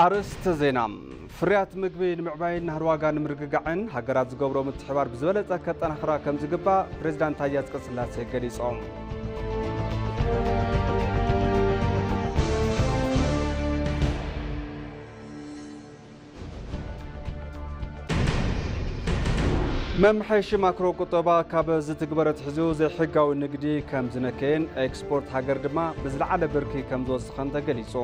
ኣርእስተ ዜና። ፍርያት ምግቢ ንምዕባይን ናህሪ ዋጋ ንምርግጋዕን ሃገራት ዝገብሮ ምትሕባር ብዝበለጸ ከጠናኽራ ከም ዝግባእ ፕሬዚዳንት ታዬ ኣጽቀስላሴ ገሊጾም። መምሐይሺ ማክሮ ቁጠባ ካብ ዝትግበር ኣትሒዙ ዘይሕጋዊ ንግዲ ከም ዝነከየን ኤክስፖርት ሃገር ድማ ብዝለዓለ ብርኪ ከም ዝወሰኸን ተገሊጹ።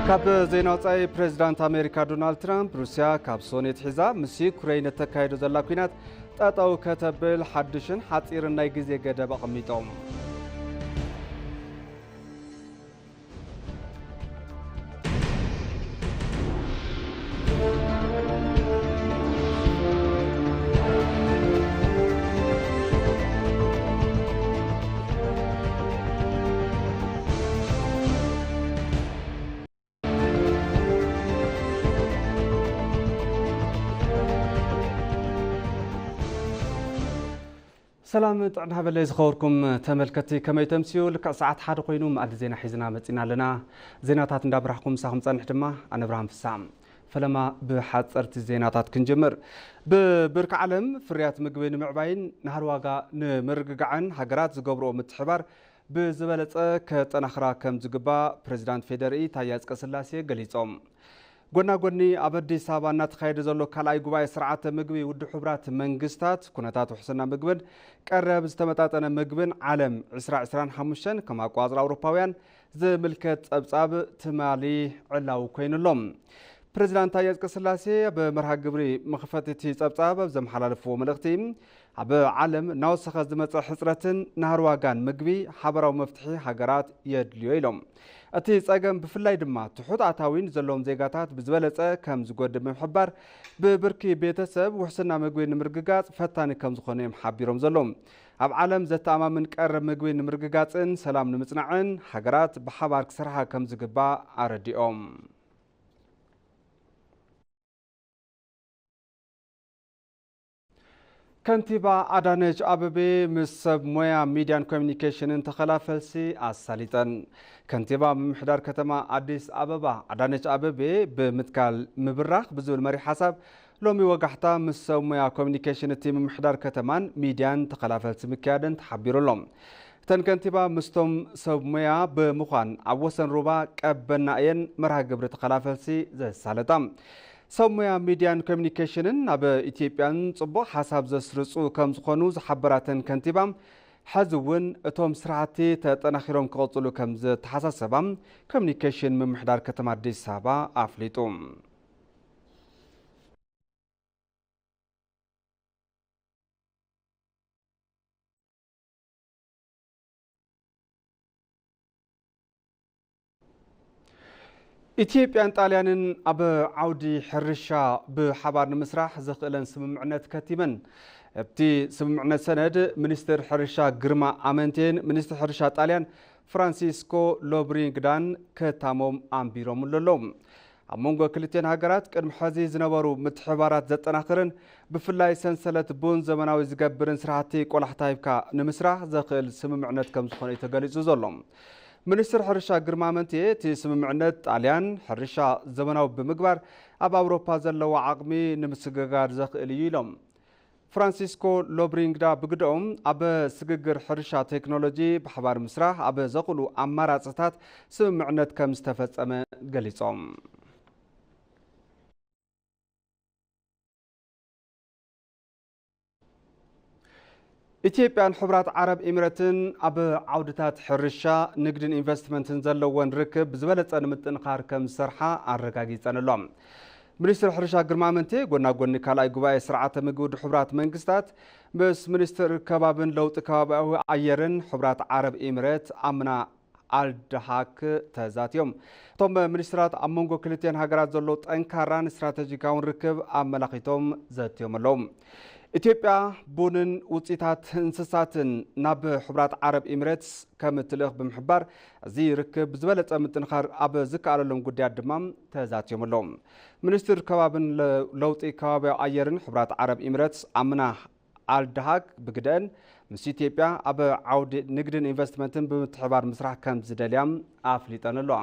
ካብ ዜና ወጻኢ፣ ፕሬዚዳንት ኣሜሪካ ዶናልድ ትራምፕ ሩስያ ካብ ሶኔት ሒዛ ምስ ዩክሬን እተካይዶ ዘላ ኲናት ጠጠው ከተብል ሓድሽን ሓጺርን ናይ ግዜ ገደብ ኣቐሚጦም። ሰላም ጥዕና ሃበለይ ዝኸበርኩም ተመልከትቲ፣ ከመይ ተምስዩ? ልክዕ ሰዓት ሓደ ኮይኑ መኣዲ ዜና ሒዝና መጺና ኣለና። ዜናታት እንዳብራህኩም ምሳኹም ጸንሕ ድማ ኣነ ብርሃን ፍሳ። ፈለማ ብሓጸርቲ ዜናታት ክንጅምር። ብብርኪ ዓለም ፍርያት ምግቢ ንምዕባይን ናህሪ ዋጋ ንምርግጋዕን ሃገራት ዝገብርኦ ምትሕባር ብዝበለጸ ከጠናኽራ ከም ዝግባእ ፕሬዚዳንት ፌዴሪኢ ታዬ ኣጽቀስላሴ ገሊጾም። ጎና ጎኒ ኣብ ኣዲስ ኣበባ እናተኻየደ ዘሎ ካልኣይ ጉባኤ ስርዓተ ምግቢ ውድብ ሕቡራት መንግስታት ኩነታት ውሕስና ምግብን ቀረብ ዝተመጣጠነ ምግብን ዓለም ዕስራ ዕስራን ሓሙሽተን ከም ኣቋጽራ ኣውሮፓውያን ዝምልከት ጸብጻብ ትማሊ ዕላዊ ኮይኑሎም። ፕሬዚዳንት ታዬ ኣጽቀስላሴ ኣብ መርሃ ግብሪ መኽፈቲ እቲ ጸብጻብ ኣብ ዘመሓላለፍዎ መልእኽቲ፣ ኣብ ዓለም እናወሰኸ ዝመጸ ሕጽረትን ናህሪ ዋጋን ምግቢ ሓበራዊ መፍትሒ ሃገራት የድልዮ ኢሎም። እቲ ጸገም ብፍላይ ድማ ትሑት ኣታዊን ዘለዎም ዜጋታት ብዝበለጸ ከም ዝጎድእ ብምሕባር፣ ብብርኪ ቤተሰብ ውሕስና ምግቢ ንምርግጋጽ ፈታኒ ከም ዝኾነ እዮም ሓቢሮም ዘለዉ። ኣብ ዓለም ዘተኣማምን ቀረብ ምግቢ ንምርግጋጽን ሰላም ንምጽናዕን ሃገራት ብሓባር ክሰርሓ ከም ዝግባእ ኣረዲኦም። ከንቲባ ኣዳነች ኣበቤ ምስ ሰብ ሞያ ሚድያን ኮሚኒኬሽንን ተኸላ ፈልሲ ኣሳሊጠን። ከንቲባ ምምሕዳር ከተማ ኣዲስ ኣበባ ኣዳነች ኣበቤ ብምትካል ምብራኽ ብዝብል መሪሕ ሓሳብ ሎሚ ወጋሕታ ምስ ሰብ ሞያ ኮሚኒኬሽን እቲ ምምሕዳር ከተማን ሚድያን ተኸላ ፈልሲ ምክያደን ተሓቢሩ ኣሎ። እተን ከንቲባ ምስቶም ሰብ ሞያ ብምዃን ኣብ ወሰን ሩባ ቀበና እየን መርሃ ግብሪ ተኸላ ፈልሲ ዘሳለጣ። ሰብ ሞያ ሚድያን ኮሚኒኬሽንን ኣብ ኢትዮጵያን ጽቡቕ ሓሳብ ዘስርጹ ከም ዝኾኑ ዝሓበራተን ከንቲባ፣ ሕዚ እውን እቶም ስራሕቲ ተጠናኺሮም ክቕጽሉ ከም ዝተሓሳሰባ ኮሚኒኬሽን ምምሕዳር ከተማ ኣዲስ ኣበባ ኣፍሊጡ። ኢትዮጵያን ጣልያንን ኣብ ዓውዲ ሕርሻ ብሓባር ንምስራሕ ዘኽእለን ስምምዕነት ከቲመን። ኣብቲ ስምምዕነት ሰነድ ሚኒስትር ሕርሻ ግርማ ኣመንቴን ሚኒስትር ሕርሻ ጣልያን ፍራንሲስኮ ሎብሪንግዳን ከታሞም ኣንቢሮምሉ ኣለዉ። ኣብ መንጎ ክልቲኤን ሃገራት ቅድሚ ሕዚ ዝነበሩ ምትሕባራት ዘጠናኽርን ብፍላይ ሰንሰለት ቡን ዘመናዊ ዝገብርን ስራሕቲ ቆላሕታ ሂብካ ንምስራሕ ዘኽእል ስምምዕነት ከም ዝኾነ እዩ ተገሊጹ ዘሎ። ሚኒስትር ሕርሻ ግርማ ኣመንቴ እቲ ስምምዕነት ጣልያን ሕርሻ ዘመናዊ ብምግባር ኣብ ኣውሮፓ ዘለዎ ዓቕሚ ንምስግጋር ዘኽእል እዩ ኢሎም። ፍራንሲስኮ ሎብሪንግዳ ብግደኦም፣ ኣብ ስግግር ሕርሻ ቴክኖሎጂ ብሓባር ምስራሕ ኣብ ዘኽእሉ ኣማራፅታት ስምምዕነት ከም ዝተፈጸመ ገሊጾም። ኢትዮጵያን ሕቡራት ዓረብ ኤሚሬትን ኣብ ዓውድታት ሕርሻ፣ ንግድን ኢንቨስትመንትን ዘለወን ርክብ ብዝበለጸ ንምጥንኻር ከም ዝሰርሓ ኣረጋጊጸን ኣሎ። ሚኒስትር ሕርሻ ግርማ ኣመንቴ፣ ጎና ጎኒ ካልኣይ ጉባኤ ስርዓተ ምግቢ ውድብ ሕቡራት መንግስታት፣ ምስ ሚኒስትር ከባብን ለውጢ ከባቢያዊ ኣየርን ሕቡራት ዓረብ ኤሚሬት ኣምና ኣልደሃክ ተዛትዮም። እቶም ሚኒስትራት ኣብ መንጎ ክልቲኤን ሃገራት ዘሎ ጠንካራን ስትራተጂካውን ርክብ ኣመላኺቶም ዘትዮም ኣለዉ። ኢትዮጵያ ቡንን ውፅኢታት እንስሳትን ናብ ሕቡራት ዓረብ ኤሚሬትስ ከም እትልእኽ ብምሕባር፣ እዚ ርክብ ብዝበለፀ ምጥንኻር ኣብ ዝከኣለሎም ጉዳያት ድማ ተዛትዮም ኣለዉ። ሚኒስትር ከባብን ለ-፣ ለውጢ ከባቢያዊ ኣየርን ሕቡራት ዓረብ ኤሚሬትስ ኣምና ኣልዳሃግ ብግደአን፣ ምስ ኢትዮጵያ ኣብ ዓውዲ ንግድን ኢንቨስትመንትን ብምትሕባር ምስራሕ ከም ዝደልያ ኣፍሊጠን ኣለዋ።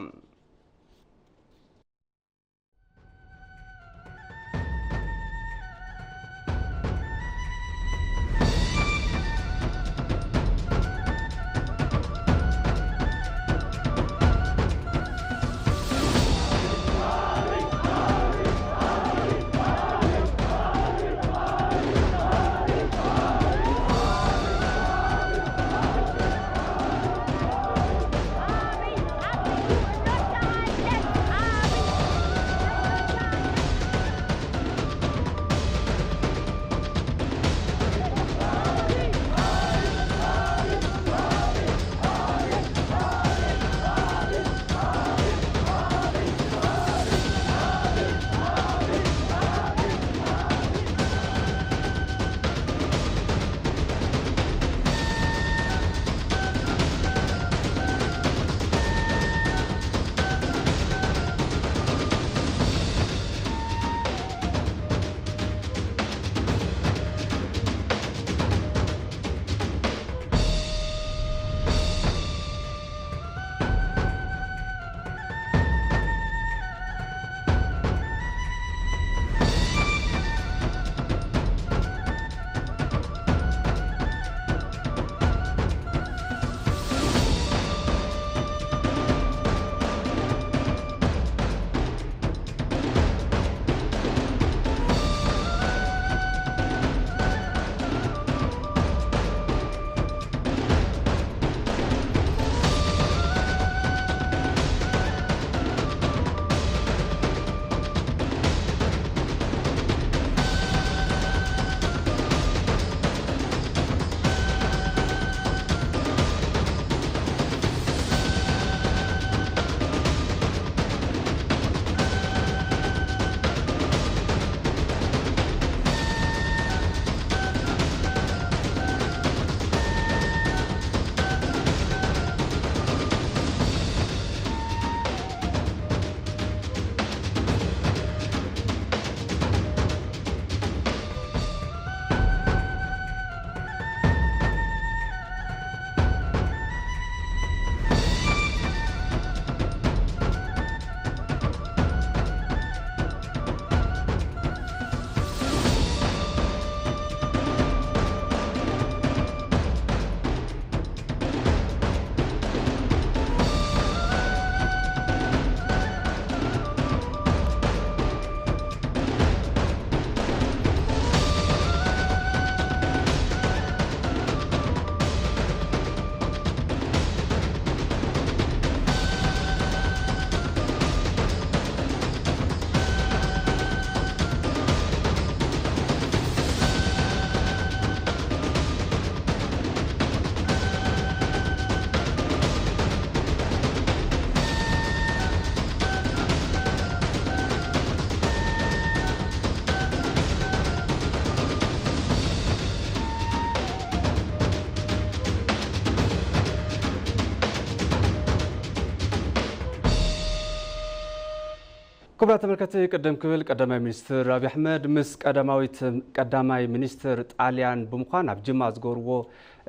ክቡራት ተመልከትቲ፣ ቅድም ክብል ቀዳማይ ሚኒስትር ኣብይ ኣሕመድ ምስ ቀዳማዊት፣ ቀዳማይ ሚኒስትር ጣልያን ብምዃን ኣብ ጅማ ዝገበርዎ፣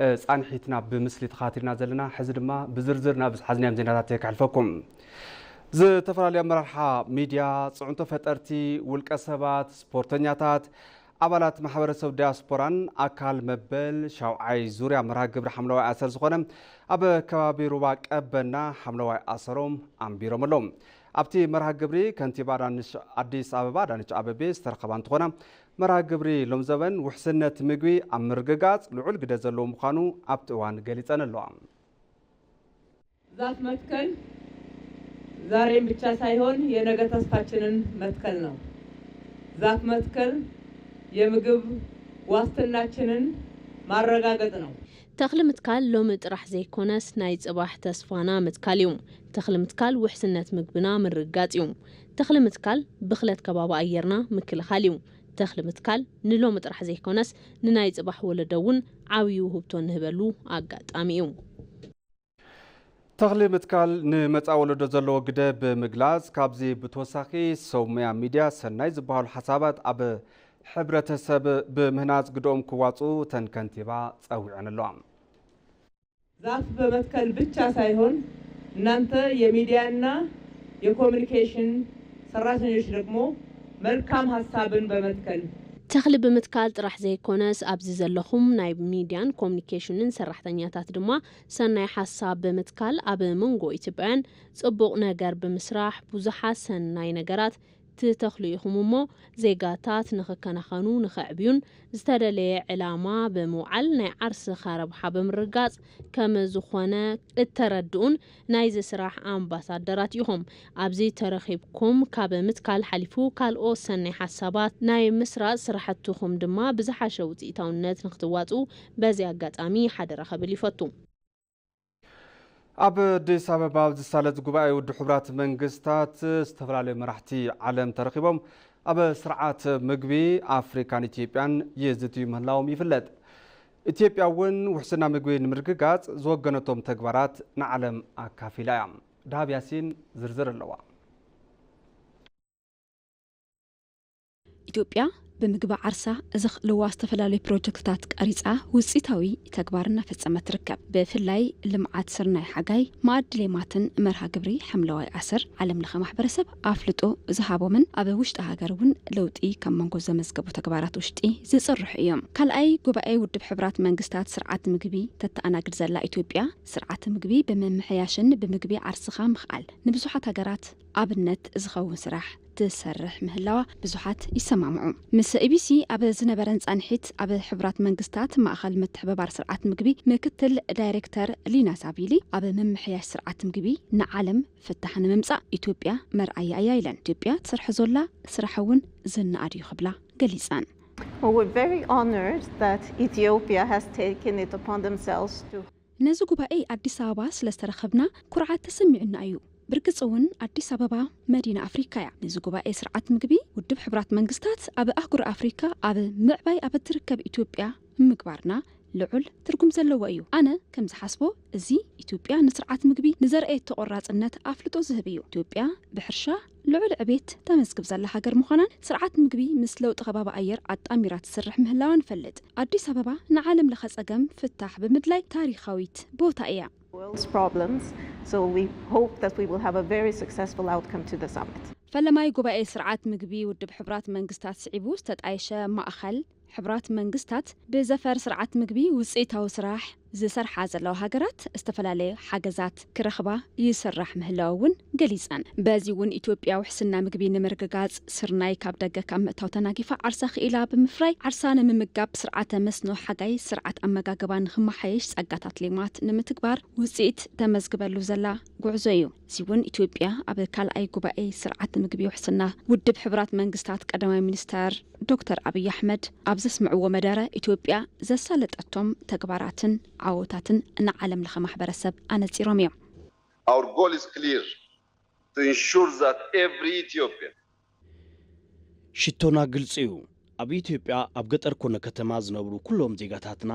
እ፣ ፃንሒትና ብምስሊ ተኸታቲልና ዘለና። ሕዚ ድማ ብዝርዝር ናብ ዝሓዝናዮም ዜናታት ከሕልፈኩም። ዝተፈላለዩ ኣመራርሓ ሚድያ፣ ፅዕንቶ ፈጠርቲ፣ ውልቀ ሰባት፣ ስፖርተኛታት፣ ኣባላት ማሕበረሰብ ዲያስፖራን ኣካል መበል ሻውዓይ ዙርያ መርሃ ግብሪ ሓምለዋይ ኣሰር ዝኾነ ኣብ ከባቢ ሩባ ቀበና ሓምለዋይ ኣሰሮም ኣንቢሮም ኣለዉ። ኣብቲ መርሃ ግብሪ ከንቲባ ኣዳነች፣ ኣዲስ ኣበባ ኣዳነች ኣቤቤ ዝተረኸባ እንትኾና፣ መርሃ ግብሪ ሎምዘበን ውሕስነት ምግቢ ኣብ ምርግጋፅ ልዑል ግደ ዘለዎ ምዃኑ ኣብቲ እዋን ገሊፀን ኣለዋ። ዛፍ መትከል ዛሬም ብቻ ሳይሆን የነገ ተስፋችንን መትከል ነው። ዛፍ መትከል የምግብ ዋስትናችንን ማረጋገጥ ነው። ተኽሊ ምትካል ሎሚ ጥራሕ ዘይኮነስ ናይ ጽባሕ ተስፋና ምትካል እዩ። ተኽሊ ምትካል ውሕስነት ምግብና ምርግጋጽ እዩ። ተኽሊ ምትካል ብኽለት ከባቢ ኣየርና ምክልኻል እዩ። ተኽሊ ምትካል ንሎሚ ጥራሕ ዘይኮነስ ንናይ ጽባሕ ወለዶ እውን ዓብዪ ውህብቶ ንህበሉ ኣጋጣሚ እዩ። ተኽሊ ምትካል ንመጻኢ ወለዶ ዘለዎ ግደ ብምግላጽ፣ ካብዚ ብተወሳኺ ሰውምያ ሚድያ ሰናይ ዝበሃሉ ሓሳባት ኣብ ሕብረተሰብ ብምህናጽ ግደኦም ክዋጽኡ እተን ከንቲባ ጸዊዐን ኣለዋ። ዛፍ በመትከል ብቻ ሳይሆን እናንተ የሚዲያና የኮሚኒኬሽን ሰራተኞች ደግሞ መልካም ሀሳብን በመትከል ተኽሊ ብምትካል ጥራሕ ዘይኮነስ ኣብዚ ዘለኹም ናይ ሚድያን ኮሚኒኬሽንን ሰራሕተኛታት ድማ ሰናይ ሓሳብ ብምትካል ኣብ መንጎ ኢትዮጵያውያን ጽቡቕ ነገር ብምስራሕ ብዙሓት ሰናይ ነገራት ትተኽሉ ኢኹም እሞ ዜጋታት ንኽከናኸኑ ንኸዕብዩን ዝተደለየ ዕላማ ብምውዓል ናይ ዓርስኻ ረብሓ ብምርጋጽ ከም ዝኾነ እተረድኡን ናይዚ ስራሕ ኣምባሳደራት ኢኹም። ኣብዚ ተረኺብኩም ካብ ምትካል ሓሊፉ ካልኦት ሰናይ ሓሳባት ናይ ምስራጽ ስራሕትኹም ድማ ብዝሓሸ ውፅኢታውነት ንክትዋፅኡ በዚ ኣጋጣሚ ሓደራ ከብል ይፈቱ። ኣብ ኣዲስ ኣበባ ኣብ ዝሳለጥ ጉባኤ ውድብ ሕቡራት መንግስታት ዝተፈላለዩ መራሕቲ ዓለም ተረኺቦም ኣብ ስርዓት ምግቢ ኣፍሪካን ኢትዮጵያን ይዝትዩ ምህላዎም ይፍለጥ። ኢትዮጵያ እውን ውሕስና ምግቢ ንምርግጋፅ ዝወገነቶም ተግባራት ንዓለም ኣካፊላ እያ። ዳሃብ ያሲን ዝርዝር ኣለዋ። ኢትዮጵያ ብምግቢ ዓርሳ ዘኽእልዋ ዝተፈላለዩ ፕሮጀክትታት ቀሪፃ ውፅኢታዊ ተግባር እናፈፀመት ትርከብ። ብፍላይ ልምዓት ስርናይ ሓጋይ፣ መኣዲ ሌማትን መርሃ ግብሪ ሓምለዋይ ኣሰር ዓለም ለኸ ማሕበረሰብ ኣፍልጦ ዝሃቦምን ኣብ ውሽጢ ሃገር እውን ለውጢ ካብ መንጎ ዘመዝገቡ ተግባራት ውሽጢ ዝፅርሑ እዮም። ካልኣይ ጉባኤ ውድብ ሕቡራት መንግስታት ስርዓት ምግቢ ተተኣናግድ ዘላ ኢትዮጵያ ስርዓት ምግቢ ብምምሕያሽን ብምግቢ ዓርስኻ ምኽኣል ንብዙሓት ሃገራት ኣብነት ዝኸውን ስራሕ ትሰርሕ ምህላዋ ብዙሓት ይሰማምዑ። ምስ ኢቢሲ ኣብ ዝነበረን ጻንሒት ኣብ ሕቡራት መንግስታት ማእኸል ምትሕብባር ስርዓት ምግቢ ምክትል ዳይሬክተር ሊና ሳቪሊ ኣብ ምምሕያሽ ስርዓት ምግቢ ንዓለም ፍታሕ ንምምጻእ ኢትዮጵያ መርኣያ እያ ኢለን። ኢትዮጵያ ትሰርሖ ዘላ ስራሕ እውን ዝነኣድ እዩ ክብላ ገሊጸን። Well, we're very honored that Ethiopia has taken it upon themselves to ነዚ ጉባኤ ኣዲስ ኣበባ ስለ ዝተረኸብና ኩርዓት ተሰሚዑና እዩ። ብርግጽ እውን ኣዲስ ኣበባ መዲና ኣፍሪካ እያ። ነዚ ጉባኤ ስርዓት ምግቢ ውድብ ሕቡራት መንግስታት ኣብ ኣህጉር ኣፍሪካ ኣብ ምዕባይ ኣብ እትርከብ ኢትዮጵያ ምግባርና ልዑል ትርጉም ዘለዎ እዩ። ኣነ ከም ዝሓስቦ እዚ ኢትዮጵያ ንስርዓት ምግቢ ንዘርኣየቶ ቆራፅነት ኣፍልጦ ዝህብ እዩ። ኢትዮጵያ ብሕርሻ ልዑል ዕቤት ተመዝግብ ዘላ ሃገር ምዃናን ስርዓት ምግቢ ምስ ለውጢ ከባቢ ኣየር ኣጣሚራ ትስርሕ ምህላዋ ንፈልጥ። ኣዲስ ኣበባ ንዓለም ለኸ ጸገም ፍታሕ ብምድላይ ታሪኻዊት ቦታ እያ። world's problems. So we hope that we will have a very successful outcome to the summit. ፈለማይ ጉባኤ ስርዓት ምግቢ ውድብ ሕቡራት መንግስታት ስዒቡ ዝተጣየሸ ማእኸል ሕቡራት መንግስታት ብዘፈር ስርዓት ምግቢ ውፅኢታዊ ስራሕ ዝሰርሓ ዘለዋ ሃገራት ዝተፈላለየ ሓገዛት ክረኽባ ይስራሕ ምህላው እውን ገሊፀን። በዚ እውን ኢትዮጵያ ውሕስና ምግቢ ንምርግጋፅ ስርናይ ካብ ደገ ካብ ምእታው ተናጊፋ ዓርሳ ክኢላ ብምፍራይ ዓርሳ ንምምጋብ ስርዓተ መስኖ ሓጋይ ስርዓት ኣመጋግባ ንክመሓየሽ ጸጋታት ሌማት ንምትግባር ውፅኢት ተመዝግበሉ ዘላ ጉዕዞ እዩ። እዚ እውን ኢትዮጵያ ኣብ ካልኣይ ጉባኤ ስርዓት ምግቢ ውሕስና ውድብ ሕቡራት መንግስታት ቀዳማይ ሚኒስተር ዶክተር ኣብይ ኣሕመድ ኣብ ዘስምዕዎ መደረ ኢትዮጵያ ዘሳለጠቶም ተግባራትን ዓወታትን ንዓለም ለኸ ማሕበረሰብ ኣነፂሮም እዮም። Our goal is clear to ensure that every Ethiopian ሽቶና ግልፂ እዩ። ኣብ ኢትዮጵያ ኣብ ገጠር ኮነ ከተማ ዝነብሩ ኩሎም ዜጋታትና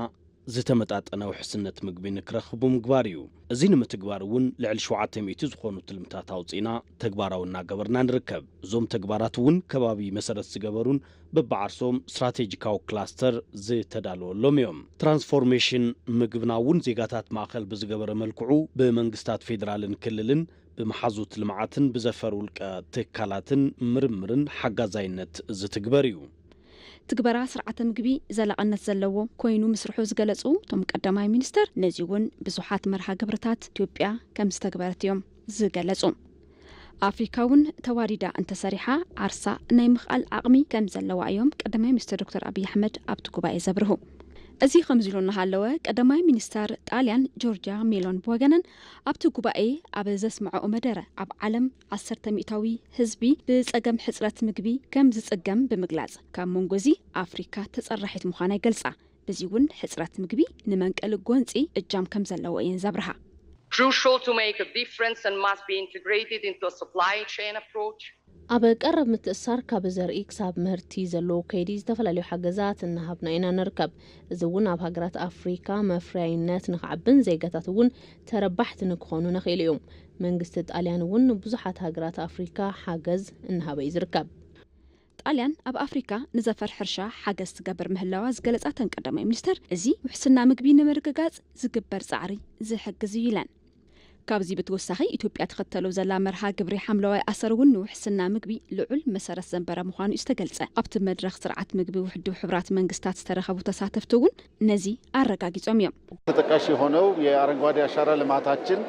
ዝተመጣጠነ ውሕስነት ምግቢ ንክረኽቡ ምግባር እዩ። እዚ ንምትግባር እውን ልዕሊ ሸውዓተ ሚእቲ ዝኾኑ ትልምታት ኣውፂእና ተግባራዊ እናገበርና ንርከብ። እዞም ተግባራት እውን ከባቢ መሰረት ዝገበሩን በብዓርሶም ስትራቴጂካዊ ክላስተር ዝተዳለወሎም እዮም። ትራንስፎርሜሽን ምግብና እውን ዜጋታት ማእኸል ብዝገበረ መልክዑ ብመንግስታት ፌዴራልን ክልልን ብመሓዙት ልምዓትን ብዘፈር ውልቀ ትካላትን ምርምርን ሓጋዛይነት ዝትግበር እዩ። ትግበራ ስርዓተ ምግቢ ዘላቕነት ዘለዎ ኮይኑ ምስርሑ ዝገለፁ እቶም ቀዳማይ ሚኒስተር፣ ነዚ እውን ብዙሓት መርሃ ግብርታት ኢትዮጵያ ከም ዝተግበረት እዮም ዝገለፁ። ኣፍሪካ እውን ተዋዲዳ እንተሰሪሓ ዓርሳ ናይ ምኽኣል ዓቕሚ ከም ዘለዋ እዮም ቀዳማይ ሚኒስተር ዶክተር ኣብይ ኣሕመድ ኣብቲ ጉባኤ ዘብርሁ። እዚ ከምዚ ኢሉ እናሃለወ ቀዳማይ ሚኒስተር ጣልያን ጆርጂያ ሜሎን ብወገነን ኣብቲ ጉባኤ ኣብ ዘስምዐኦ መደረ ኣብ ዓለም ዓሰርተ ሚእታዊ ህዝቢ ብጸገም ሕጽረት ምግቢ ከም ዝጽገም ብምግላጽ ካብ መንጎ እዚ ኣፍሪካ ተጸራሒት ምዃና ይገልጻ። በዚ እውን ሕጽረት ምግቢ ንመንቀሊ ጎንጺ እጃም ከም ዘለዎ እየን ዘብርሃ። crucial to make a difference and must be integrated into a supply chain approach. ኣብ ቀረብ ምትእሳር ካብ ዘርኢ ክሳብ ምህርቲ ዘለዎ ከይዲ ዝተፈላለዩ ሓገዛት እናሃብና ኢና ንርከብ። እዚ እውን ኣብ ሃገራት ኣፍሪካ መፍረያይነት ንክዓብን ዜጋታት እውን ተረባሕቲ ንክኾኑ ነኽኢሉ እዩ። መንግስቲ ጣልያን እውን ንብዙሓት ሃገራት ኣፍሪካ ሓገዝ እናሃበ እዩ ዝርከብ። ጣልያን ኣብ ኣፍሪካ ንዘፈር ሕርሻ ሓገዝ ትገብር ምህላዋ ዝገለፃ እተን ቀዳማይ ሚኒስተር፣ እዚ ውሕስና ምግቢ ንምርግጋፅ ዝግበር ፃዕሪ ዝሕግዝ እዩ ኢለን። ካብዚ ብተወሳኺ ኢትዮጵያ ትኸተሎ ዘላ መርሃ ግብሪ ሓምለዋይ ኣሰር እውን ንውሕስና ምግቢ ልዑል መሰረት ዘንበረ ምዃኑ እዩ ዝተገልጸ። ኣብቲ መድረኽ ስርዓት ምግቢ ውድብ ሕቡራት መንግስታት ዝተረኸቡ ተሳተፍቲ እውን ነዚ ኣረጋጊጾም እዮም። ተጠቃሽ የሆነው የአረንጓዴ አሻራ ልማታችን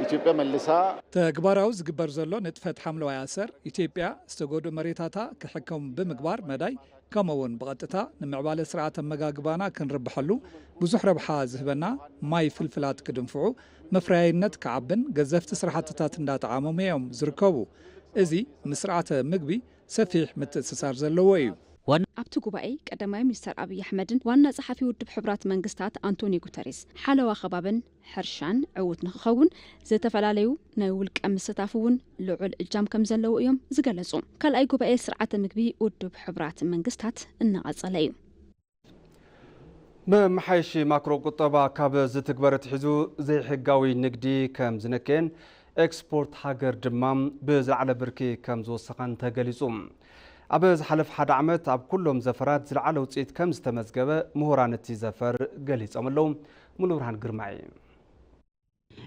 ኢትዮጵያ መልሳ ተግባራዊ ዝግበር ዘሎ ንጥፈት ሓምለዋይ ኣሰር ኢትዮጵያ ዝተጎድኡ መሬታታ ክሕከሙ ብምግባር መዳይ ከምኡ እውን ብቐጥታ ንምዕባለ ስርዓት ኣመጋግባና ክንርብሐሉ ብዙሕ ረብሓ ዝህበና ማይ ፍልፍላት ክድንፍዑ መፍረያይነት ክዓብን ገዘፍቲ ስራሕትታት እንዳጠዓሞም እዮም ዝርከቡ። እዚ ምስ ስርዓተ ምግቢ ሰፊሕ ምትእስሳር ዘለዎ እዩ። ኣብቲ ጉባኤ ቀዳማይ ሚኒስተር ኣብይ ኣሕመድን ዋና ጸሓፊ ውድብ ሕቡራት መንግስታት ኣንቶኒዮ ጉተሬስ ሓለዋ ከባብን ሕርሻን ዕዉት ንክኸውን ዝተፈላለዩ ናይ ውልቀ ምስታፍ እውን ልዑል እጃም ከም ዘለዎ እዮም ዝገለጹ። ካልኣይ ጉባኤ ስርዓተ ምግቢ ውድብ ሕቡራት መንግስታት እናቐጸለ እዩ። መመሓየሺ ማክሮ ቁጠባ ካብ ዝትግበር ኣትሒዙ ዘይሕጋዊ ንግዲ ከም ዝነከየን ኤክስፖርት ሃገር ድማ ብዝለዓለ ብርኪ ከም ዝወሰኸን ተገሊጹ። ኣብ ዝሓለፈ ሓደ ዓመት ኣብ ኩሎም ዘፈራት ዝለዓለ ውፅኢት ከም ዝተመዝገበ ምሁራን እቲ ዘፈር ገሊጾም ኣለዉ። ሙሉብርሃን ግርማይ።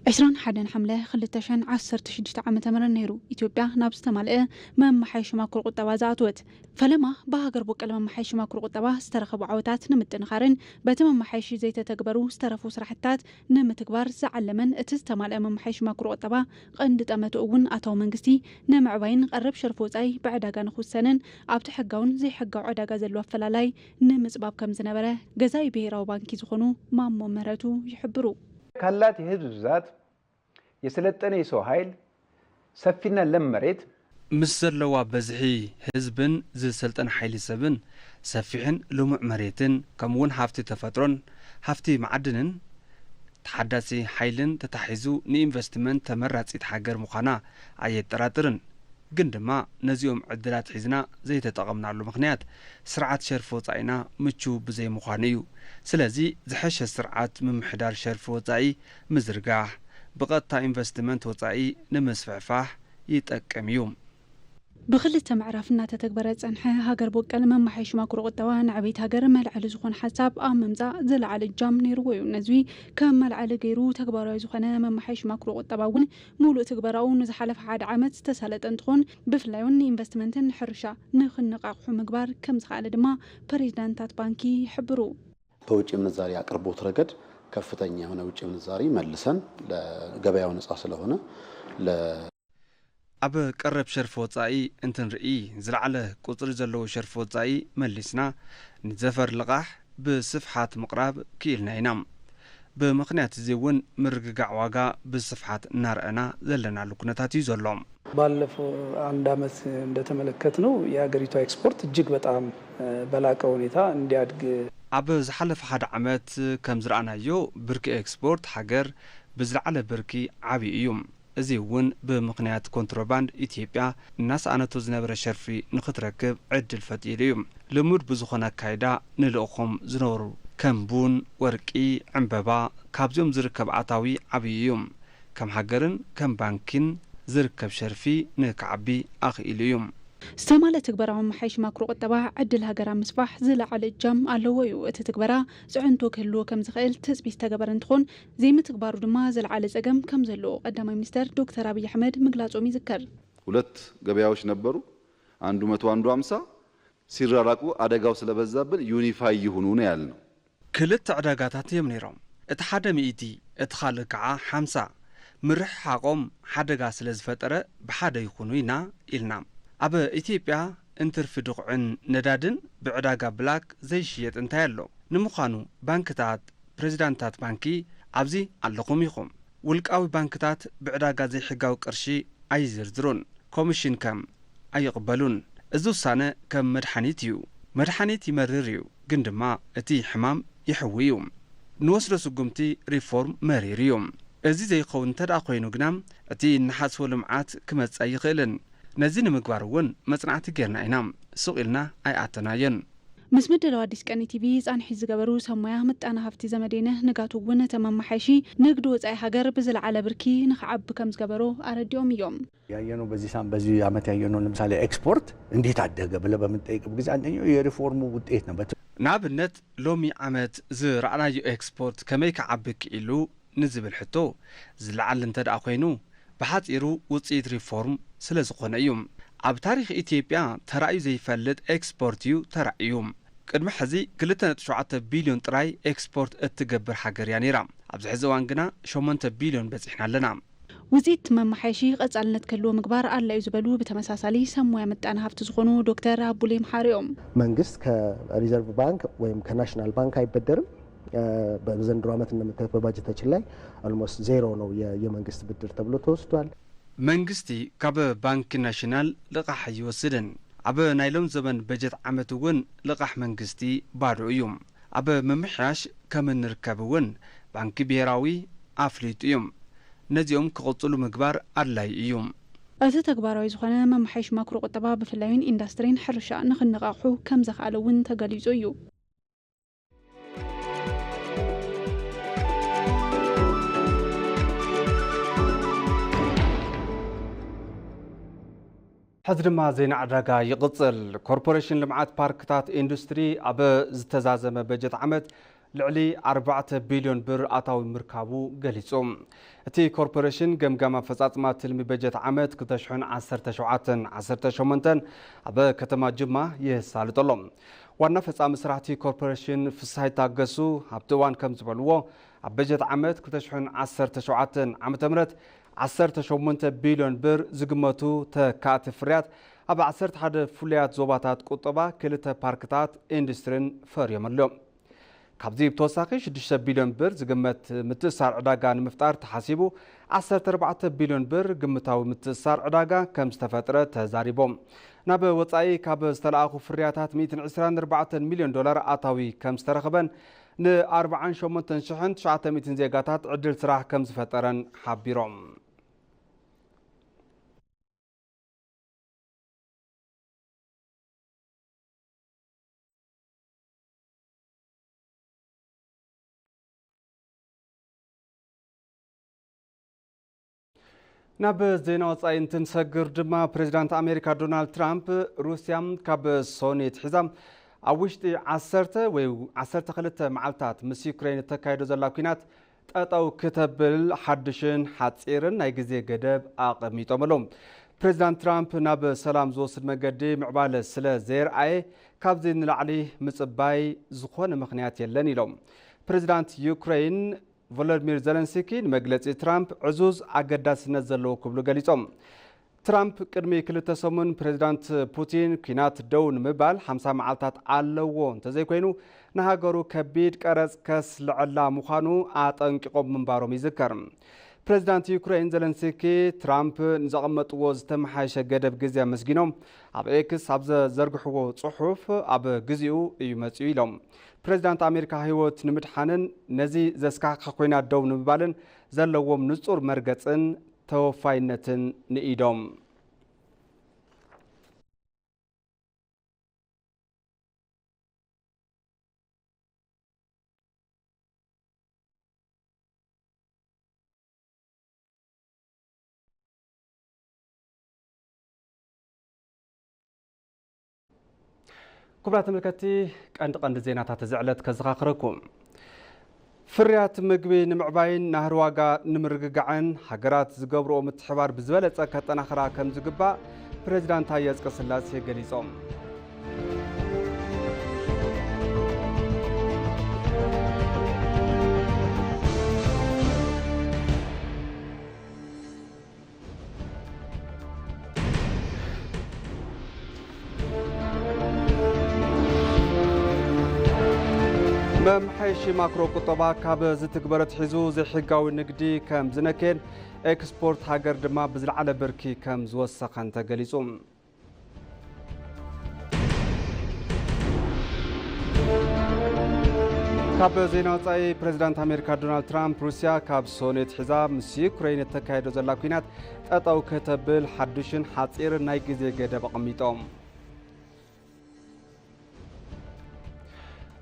ዕስራን ሓደን ሓምለ ክልተ ሽሕን ዓሰርተ ሽዱሽተ ዓመተ ምህረት ነይሩ ኢትዮጵያ ናብ ዝተማልአ መመሓየሺ ማክሮ ቁጠባ ዝኣተወት። ፈለማ ብሃገር ቦቀል መመሓየሺ ማክሮ ቁጠባ ዝተረኸቡ ዓወታት ንምጥንኻርን በቲ መመሓየሺ ዘይተተግበሩ ዝተረፉ ስራሕትታት ንምትግባር ዝዓለመን እቲ ዝተማልአ መመሓየሺ ማክሮ ቁጠባ ቀንዲ ጠመትኡ እውን ኣታዊ መንግስቲ ንምዕባይን ቀረብ ሸርፊ ወፃኢ ብዕዳጋ ንክውሰንን ኣብቲ ሕጋውን ዘይሕጋዊ ዕዳጋ ዘሎ ኣፈላላይ ንምፅባብ ከም ዝነበረ ገዛኢ ብሄራዊ ባንኪ ዝኾኑ ማሞ ምህረቱ ይሕብሩ። ካላት የህዝብ ብዛት የሰለጠነ የሰው ኃይል ሰፊና ለም መሬት ምስ ዘለዋ በዝሒ ህዝብን ዝሰልጠነ ሓይሊ ሰብን ሰፊሕን ልሙዕ መሬትን ከምኡውን ሃፍቲ ተፈጥሮን ሃፍቲ መዓድንን ተሓዳሲ ሓይልን ተታሒዙ ንኢንቨስትመንት ተመራፂት ሃገር ምዃና ኣየጠራጥርን። ግን ድማ ነዚኦም ዕድላት ሒዝና ዘይተጠቐምናሉ ምኽንያት ስርዓት ሸርፊ ወፃኢና ምቹው ብዘይምዃኑ እዩ። ስለዚ ዝሐሸ ስርዓት ምምሕዳር ሸርፊ ወፃኢ ምዝርጋሕ ብቐጥታ ኢንቨስትመንት ወፃኢ ንምስፍሕፋሕ ይጠቅም እዩ። ብክልተ ምዕራፍ እናተተግበረ ዝፀንሐ ሃገር ቦቀል መመሓየሺ ማክሮ ቁጠባ ንዕቤት ሃገር መልዐሊ ዝኾነ ሓሳብ ኣብ ምምፃእ ዝለዓለ እጃም ነይርዎ እዩ። ነዚ ከም መልዐሊ ገይሩ ተግባራዊ ዝኾነ መመሓየሺ ማክሮ ቁጠባ እውን ሙሉእ ትግበራኡ ንዝሓለፈ ሓደ ዓመት ዝተሳለጠ እንትኾን ብፍላይ እውን ንኢንቨስትመንትን ንሕርሻ ንክነቃቕሑ ምግባር ከም ዝኸኣለ ድማ ፕሬዚዳንታት ባንኪ ይሕብሩ። በውጭ ምንዛሪ አቅርቦት ረገድ ከፍተኛ የሆነ ውጭ ምንዛሪ መልሰን ለገበያው ነጻ ስለሆነ ለ ኣብ ቀረብ ሸርፊ ወጻኢ እንትንርኢ ዝለዓለ ቁጽሪ ዘለዎ ሸርፊ ወጻኢ መሊስና ንዘፈር ልቓሕ ብስፍሓት ምቕራብ ክኢልና ኢና። ብምኽንያት እዚ እውን ምርግጋዕ ዋጋ ብስፍሓት እናረኣና ዘለናሉ ኩነታት እዩ ዘሎ። ባለፈው አንድ አመት እንደተመለከትነው የሀገሪቷ ኤክስፖርት እጅግ በጣም በላቀ ሁኔታ እንዲያድግ ኣብ ዝሓለፈ ሓደ ዓመት ከም ዝረኣናዮ ብርኪ ኤክስፖርት ሃገር ብዝለዓለ ብርኪ ዓብዩ እዩ። እዚ እውን ብምኽንያት ኮንትሮባንድ ኢትዮጵያ እናሰኣነቶ ዝነበረ ሸርፊ ንኽትረክብ ዕድል ፈጢሩ እዩ። ልሙድ ብዝኾነ ኣካይዳ ንልእኾም ዝነበሩ ከም ቡን፣ ወርቂ፣ ዕምበባ ካብዚኦም ዝርከብ ኣታዊ ዓብዩ እዩ። ከም ሃገርን ከም ባንኪን ዝርከብ ሸርፊ ንክዓቢ ኣኽኢሉ እዩ። ዝተማልአ ትግበራ መመሓየሺ ማክሮ ቁጠባ ዕድል ሃገር ኣብ ምስፋሕ ዝለዓለ እጃም ኣለዎ እዩ። እቲ ትግበራ ፅዕንቶ ክህልዎ ከም ዝኽእል ትፅቢት ዝተገበረ እንትኾን ዘይምትግባሩ ድማ ዝለዓለ ፀገም ከም ዘለዎ ቀዳማይ ሚኒስተር ዶክተር ኣብይ ኣሕመድ ምግላፆም ይዝከር። ሁለት ገበያዎች ነበሩ። አንዱ መቶ አንዱ ሃምሳ ሲራራቁ አደጋው ስለበዛብን ዩኒፋይ ይሁኑ ነው ያልነው። ክልተ ዕዳጋታት እዮም ነይሮም። እቲ ሓደ ሚእቲ እቲ ካልእ ከዓ ሓምሳ። ምርሕሓቖም ሓደጋ ስለ ዝፈጠረ ብሓደ ይኹኑ ኢና ኢልና። ኣብ ኢትዮጵያ እንትርፊ ድኹዕን ነዳድን ብዕዳጋ ብላክ ዘይሽየጥ እንታይ ኣሎ? ንምዃኑ ባንክታት፣ ፕሬዚዳንታት ባንኪ ኣብዚ ኣለኹም ኢኹም። ውልቃዊ ባንክታት ብዕዳጋ ዘይሕጋዊ ቅርሺ ኣይዝርዝሩን። ኮሚሽን ከም ኣይቕበሉን። እዚ ውሳነ ከም መድሓኒት እዩ። መድሓኒት ይመርር እዩ፣ ግን ድማ እቲ ሕማም ይሕዊ እዩ። ንወስዶ ስጉምቲ ሪፎርም መሪር እዩ። እዚ ዘይኸውን እንተ ደኣ ኮይኑ ግና፣ እቲ እንሓስቦ ልምዓት ክመጽእ ኣይኽእልን። ነዚ ንምግባር እውን መጽናዕቲ ጌርና ኢና። ሱቕ ኢልና ኣይኣተናዮን። ምስ ምድላው ኣዲስ ቀኒ ቲቪ ጻንሒት ዝገበሩ ሰብ ሞያ ምጣነ ሃፍቲ ዘመዴነ ንጋቱ እውን፣ እቲ መመሓየሺ ንግዲ ወጻኢ ሃገር ብዝለዓለ ብርኪ ንኽዓቢ ከም ዝገበሮ ኣረዲኦም እዮም። ያየነው በዚህ ሳም-፣ በዚህ ዓመት ያየነው ለምሳሌ ኤክስፖርት እንዴት አደገ ብለህ በምትጠይቅበት ጊዜ አንደኛው የሪፎርሙ ውጤት ነው። በት- ንኣብነት፣ ሎሚ ዓመት ዝረኣናዮ ኤክስፖርት ከመይ ክዓቢ ክኢሉ ንዝብል ሕቶ ዝለዓል እንተ ደኣ ኮይኑ፣ ብሓጺሩ ውጽኢት ሪፎርም ስለ ዝኾነ እዩ። ኣብ ታሪኽ ኢትዮጵያ ተራእዩ ዘይፈልጥ ኤክስፖርት እዩ ተራእዩ። ቅድሚ ሕዚ ክልተ ነጥቢ ሸውዓተ ቢልዮን ጥራይ ኤክስፖርት እትገብር ሃገር እያ ነይራ። ኣብዚ ሕዚ እዋን ግና ሸሞንተ ቢልዮን በጺሕና ኣለና። ውጽኢት መመሓየሺ ቀጻልነት ክህልዎ ምግባር ኣድላዩ ዝበሉ ብተመሳሳሊ ሰብ ሞያ ምጣነ ሃፍቲ ዝኾኑ ዶክተር ኣቡሌ መሓሪ እዮም። መንግስት ከሪዘርቭ ባንክ ወይም ከናሽናል ባንክ አይበደርም። እ፣ በዘንድሮ ዓመት እንደምታዩት በባጀታችን ላይ ኦልሞስት ዜሮ ነው የ-፣ የመንግስት ብድር ተብሎ ተወስዷል። መንግስቲ ካብ ባንክ ናሽናል ልቓሕ ኣይወስድን። ኣብ ናይ ሎም ዘበን በጀት ዓመት እውን ልቓሕ መንግስቲ ባዶ እዩ። ኣብ ምምሕያሽ ከም እንርከብ እውን ባንኪ ብሄራዊ ኣፍሊጡ እዩ። ነዚኦም ክቕጽሉ ምግባር ኣድላዪ እዩ። እቲ ተግባራዊ ዝኾነ መመሓየሽ ማክሮ ቁጠባ ብፍላይ እውን ኢንዳስትሪን ሕርሻ ንኽነቓቕሑ ከም ዘኽኣለ እውን ተገሊጹ እዩ። ሕዚ ድማ ዜና ዕዳጋ ይቕጽል። ኮርፖሬሽን ልምዓት ፓርክታት ኢንዱስትሪ ኣብ ዝተዛዘመ በጀት ዓመት ልዕሊ ኣርባዕተ ቢልዮን ብር ኣታዊ ምርካቡ ገሊጹ። እቲ ኮርፖሬሽን ገምጋም ኣፈጻጽማ ትልሚ በጀት ዓመት ክልተ ሽሕን ዓሰርተ ሸውዓተን ዓሰርተ ሸሞንተን ኣብ ከተማ ጅማ የሳልጦ ኣሎ። ዋና ፈጻሚ ስራሕቲ ኮርፖሬሽን ፍስሃይ ታገሱ ኣብቲ እዋን ከም ዝበልዎ፣ ኣብ በጀት ዓመት ክልተ ሽሕን ዓሰርተ ሸውዓተን ዓመተ ምህረት ዓሰርተ ሸሞንተ ቢልዮን ብር ዝግመቱ ተካእቲ ፍርያት ኣብ ዓሰርተ ሓደ ፍሉያት ዞባታት ቁጠባ ክልተ ፓርክታት ኢንዱስትሪን ፈርዮም ኣለዉ። ካብዚ ብተወሳኺ ሽዱሽተ ቢልዮን ብር ዝግመት ምትእስሳር ዕዳጋ ንምፍጣር ተሓሲቡ ዓሰርተ ኣርባዕተ ቢልዮን ብር ግምታዊ ምትእስሳር ዕዳጋ ከም ዝተፈጥረ ተዛሪቦም። ናብ ወጻኢ ካብ ዝተለኣኹ ፍርያታት ሚእትን ዕስራን ኣርባዕተን ሚልዮን ዶላር ኣታዊ ከም ዝተረኸበን ንኣርባዓን ሸሞንተን ሽሕን ትሽዓተ ሚእትን ዜጋታት ዕድል ስራሕ ከም ዝፈጠረን ሓቢሮም። ናብ ዜና ወጻኢ እንትንሰግር ድማ፣ ፕሬዚዳንት ኣሜሪካ ዶናልድ ትራምፕ፣ ሩስያ ካብ ሶኒ ትሒዛ ኣብ ውሽጢ ዓሰርተ ወይ ዓሰርተ ክልተ መዓልታት ምስ ዩክሬን እተካይዶ ዘላ ኲናት ጠጠው ክተብል ሓድሽን ሓጺርን ናይ ግዜ ገደብ ኣቐሚጦም ኣለዉ። ፕሬዚዳንት ትራምፕ ናብ ሰላም ዝወስድ መገዲ ምዕባለ ስለ ዘየርኣየ፣ ካብዚ ንላዕሊ ምጽባይ ዝኾነ ምኽንያት የለን ኢሎም። ፕሬዚዳንት ዩክሬን ቮሎዲሚር ዘለንስኪ ንመግለጺ ትራምፕ ዕዙዝ ኣገዳስነት ዘለዎ ክብሉ ገሊጾም። ትራምፕ ቅድሚ ክልተ ሰሙን ፕሬዚዳንት ፑቲን ኲናት ደው ንምባል ሓምሳ መዓልታት ኣለዎ፣ እንተዘይኮይኑ ንሃገሩ ከቢድ ቀረጽ ከስልዐላ ምዃኑ ኣጠንቂቖም ምንባሮም ይዝከር። ፕሬዚዳንት ዩክሬን ዘለንስኪ ትራምፕ ንዘቐመጥዎ ዝተመሓየሸ ገደብ ግዜ ኣመስጊኖም ኣብ ኤክስ ኣብ ዘዘርግሕዎ ጽሑፍ፣ ኣብ ግዚኡ እዩ መጺኡ ኢሎም። ፕሬዚዳንት ኣሜሪካ ህይወት ንምድሓንን ነዚ ዘስካሕክሕ ኲናት ደው ንምባልን ዘለዎም ንጹር መርገጽን ተወፋይነትን ንኢዶም። ክቡራት ተመልከትቲ፣ ቀንዲ ቀንዲ ዜናታት እዚ ዕለት ከዘኻኽረኩም። ፍርያት ምግቢ ንምዕባይን ናህሪ ዋጋ ንምርግጋዕን ሃገራት ዝገብርኦ ምትሕባር ብዝበለጸ ከጠናኽራ ከም ዝግባእ ፕሬዚዳንት ታየ ኣጽቀስላሴ ገሊጾም። መምሓየሺ ማክሮ ቁጠባ ካብ ዝትግበር ኣትሒዙ ዘይሕጋዊ ንግዲ ከም ዝነከየን ኤክስፖርት ሃገር ድማ ብዝለዓለ ብርኪ ከም ዝወሰኸን ተገሊጹ። ካብ ዜና ወጻኢ፣ ፕሬዚዳንት ኣሜሪካ ዶናልድ ትራምፕ ሩስያ ካብ ሶኔት ሒዛ ምስ ዩክሬን እተካየዶ ዘላ ኲናት ጠጠው ከተብል ሓዱሽን ሓጺርን ናይ ግዜ ገደብ ኣቐሚጦም።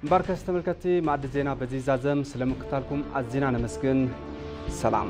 እምበርከስ ተመልከትቲ፣ ማዕዲ ዜና በዚ ይዛዘም። ስለምክታልኩም ኣዚና ነመስግን። ሰላም።